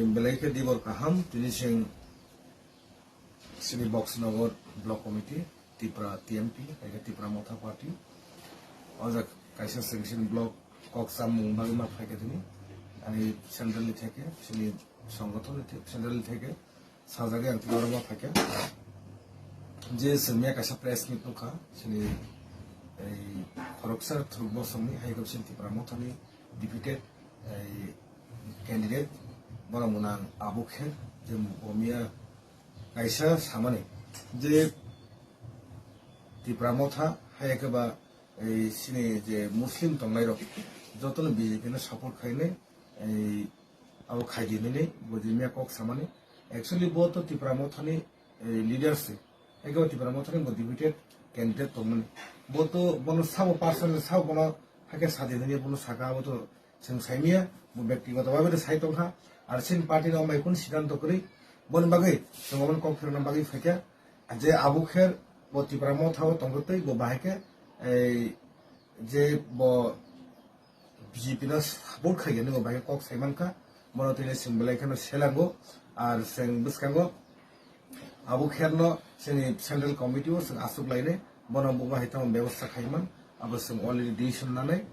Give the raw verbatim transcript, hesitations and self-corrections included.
Belai khe dibor kaham, tini seng sini Boxnagar Block Committee, Tipra T M P, hai khe Tipra Motha Party. O jak kaisa seng sini block kok chamung bagwi ma phaikha tini. Ani central ni theke, sini songothon ni theke, central ni theke, sajagwi ang tini oro ma phaikha. Je sengmia kaisa press meet nukha, sini ei khoroksa thwk bosongni hai khe sini Tipra Mothani deputed ei candidate borok mwnang Abu Kher je bo miya kaisa samani je Tipra Motha hai khe ba ei sini je Muslim tongnai rok jotono B J P no support khainai ei abo khaidi nini bo je miya kok samani actually bo to Tipra Mothani eh, leader se. Ego Tipra Mothani bo deputed candidate tongmani. Bo to bono sabo personal sabo bono hake sadi hwnwi bono saka abo to chwng saimia bo byaktigoto bhabe to sai tongkha. Ar sin party no mai kun siddhanto kwrwi boni bagwi chwng omo kok phirna bagwi phaikha. Je Abu Kher bo Tipra Motha o tongkha tei bo bahai khe ei je bo B J P no support khaigani bo bahai kok sai mankha. Bono tini chwng belai kheno selango. Ar chwng bwskango Abu Kherno chini central committee o chwng aswk lainai. Bono bo bahai tamo bebostha khaiman. Abo chwng already decision nanai.